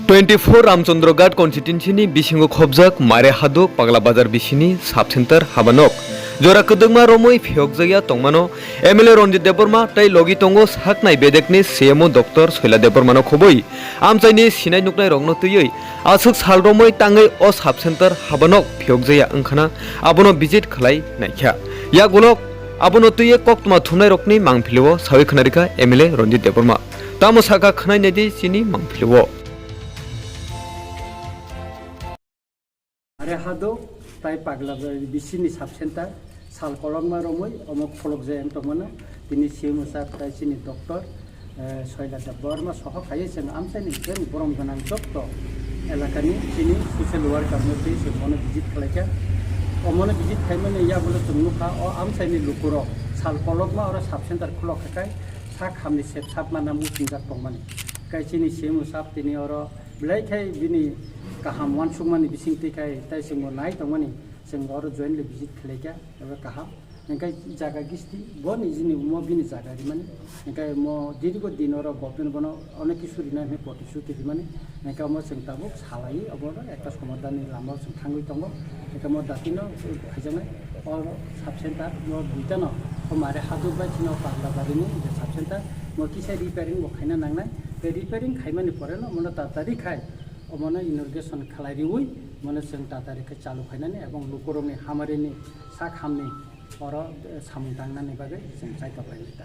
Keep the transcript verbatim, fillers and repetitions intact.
Twenty four Ramchandra Ghat constituency ni bisingo khobjak Mare Hadu Pagla Bazar bisini sub center habanok jora kwdwkma romwi phiyokjakya tongmano M L A Ranjit Debbarma tei logi tongo saknai bedekni C M O Doctor Soila Debbarmano khobwi amchaini sinai nuknai rokno twiwi aswk sal romwi tangwi o sub center habanok phiyokjakya wngkhana abono visit khlai naikha. Yagulo abono twiwi koktwma thumnai rokni mangpilio sawi khwnarikha M L A Ranjit Debbarma. Tamo sakha khwnai naidi chini mangpilio. Are hado tai Pagla bisini sub center sal kolokma romwi omo kholok jai ang tongmano. Tini C M O sir tai chini doctor, eh, Soila Debbarma soho khaiwi chwng amchaini jeng borom gwnang jotto elakani chini social worker no twi chwng bono visit khlaikha. Omono visit khaimani yagulo chwng nukha o amchaini lukurok sal kolokma oro sub center khulok khakai sak hamni sep sap mana muchungjak tongmani. Kai chini C M O sir tini oro belai khai bini kaham uansukmani bisingtwi khai tai chwngbo nai tongmani, chwng oro jointly visit khlaikha, abo kaham. Hingkai jaga gisti bo nijini omo bini jaga rimani, hingkai mo dirgo din oro government bono onek kisu rina hinwi protisthuti rimani, hingkai omo chwng tabuk salai obo ekta somadhanni lama o chwng thangwi tongo, hingkai mo datino haijaknai o sub center mo duitano o Mare Hadu bai chini o Pagla barini je sub center mo kisa repairing bo khaina nangnai, tei repairing khaimani poreno mono tatari khai omono inauguration khlai riwi mono chwng tatari khe chalu khainani ebong lukurokni hamarini sak hamni oro, eh, samung tangnani bagwi chwng chaitok lainai ta.